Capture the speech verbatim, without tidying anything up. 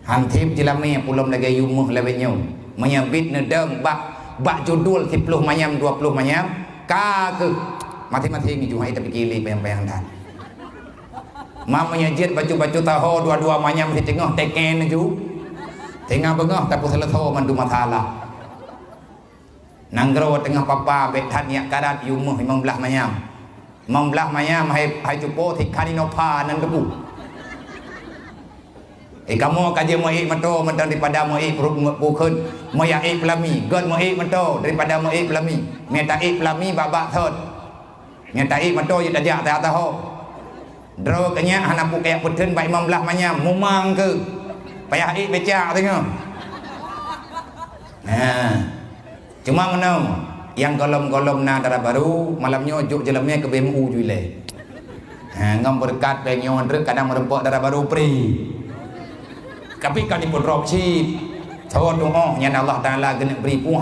Han tieb jeulamé pulom lagée yue meuh lawét nyoe. Meunyoe bit neudong bak, bak judul siploh manyam, dua ploh manyam, ka keuh maté-maté ngijuh, hai tapike lé payang-payang that. Ma meunyoe jeuet bacut-bacut taho dua-dua manyam siteungoh teken laju, teungoh beungoh tapeuseuleusoe mandum masalah. Nanggroe teungoh papa bék that nyak karat yue meuh limong blaih manyam. Limong blaih manyam hai, hai cupo sikhan inoe pha nan teupeu. Eh, kamoe ka jeuet meuék moto mantong daripada meuék peuruet pukheun, meuék peulami, göt meuék moto daripada meuék peulami. Mita ék peulami bak-bak thot. Nyang taék moto jeuet tajak taho-taho. Droe keu nyak hana pukek peutheun bak limong blaih manyam, mumang keuh. Payah ék becak teungoh. Ha. Cuma meunoe, nyang golom-golom na dara barô, malam nyoe jok jeulamé keu B M U ju ilée. Ha, ngon beureukat péng nyoe treuk kadang meureumpok dara barô pri. Tapi ka jipeudrop cit. Tho tuoh nyan Allah Taala geuneuk bri puih